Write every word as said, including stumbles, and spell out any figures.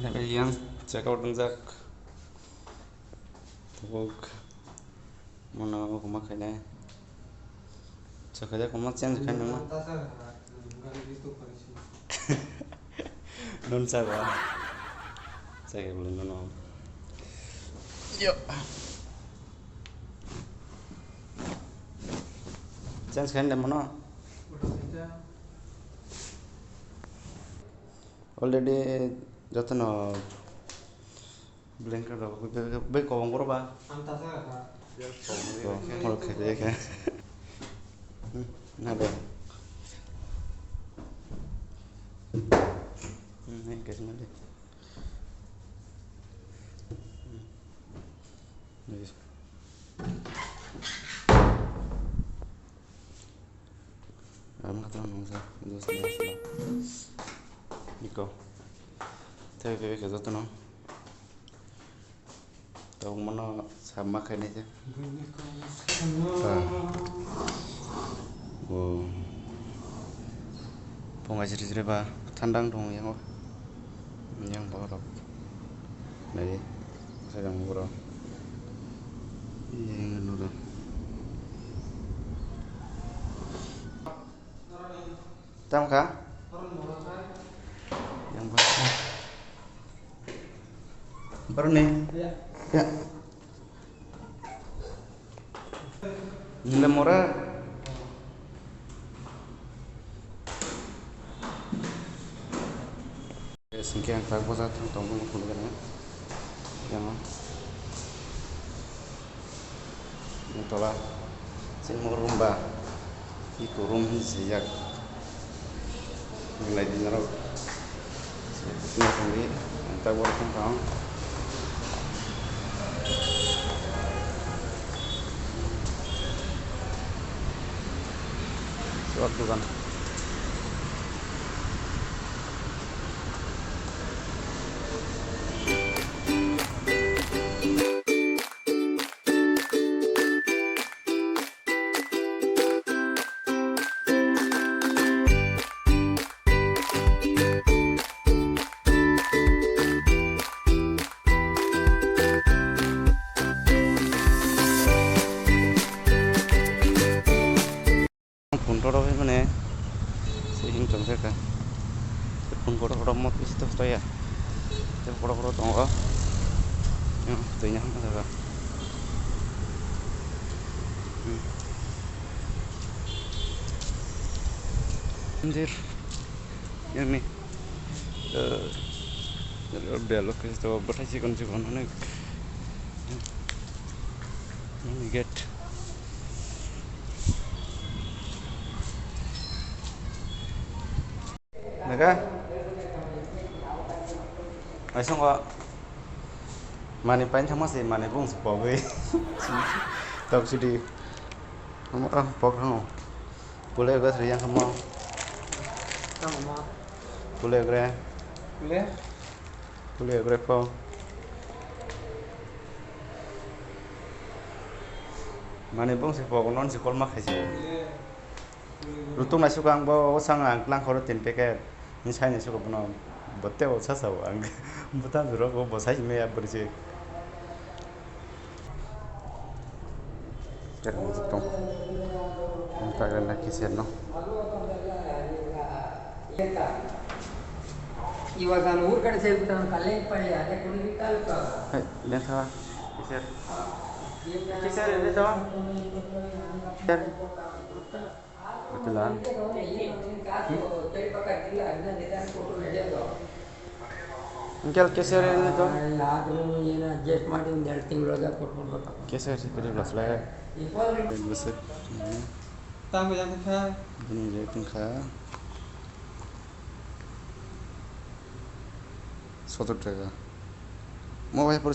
Yang check out wngjak. Tabuk mono omo khainai. Chakhaida kwma change khai nangma. Non chago. Chakhe bolo nono. Yo. Change khai nangma no. Already jotono blanket rok bai kobong boro ba. Ang ta sa kha. Ko, ko khe khe. Hmm, na do. Hmm, ni khe na de. Hmm. Ni. Ang kata nung sa, dos dos dos. Iko. Tei bebek jotono. Tong mano sama khainai se. Buini kok. Ah. Oh. Phung aisiri siri ba thandang tong yang o. Yang borok. Nai. Sayang borok. Yang nuro. Tamo kha? Yang ba. Borok ni. Ya. Nile mora. Singke ang tak boja thang tong tong phunukgana. Yang. Yang tola. Sing mo room ba. Iko room hin sijak. Nilai di narok. Sini tongdi. Ang tak boja thang tong. Suat dukan. Phone rok rw mane se him tong khe ka. Phone borok rok mo twi si tong ya. Tei borok rok tongo. Twi ni hamya jaga. Mandir. Yang ni, eh, belok khe to bwthai chikon chikon onek. Yang ni gate. Naga? Aisong wa. Mani pain thangma se, mani bung se pogwi. Tok sidi. Amo, ah, pok thango. Pule gas riyang kamo. Tamo ma. Pule gre. Pule? Pule gre po. Mani bung se pok non se kolma khaisi. Pule. Rutung naisuk ang bo, o sang ang tlang khoro tin packet. Ni sai naisuk bono, botte o sa sao ang. Buta juro bo, bo sai me ya burji. Kerang tong. Ang ta gana kiser no. Iwasan ur kade se utang kale pale ade kuni kal ka. Hai, den sa. Kiser. Kiser ini to. Kiser. Betul lah. Engkel keser ini to. Keser sih pilih belas lah. Belas. Tang yang kha. Ini dia tengkha. Sotor taka. Mo bai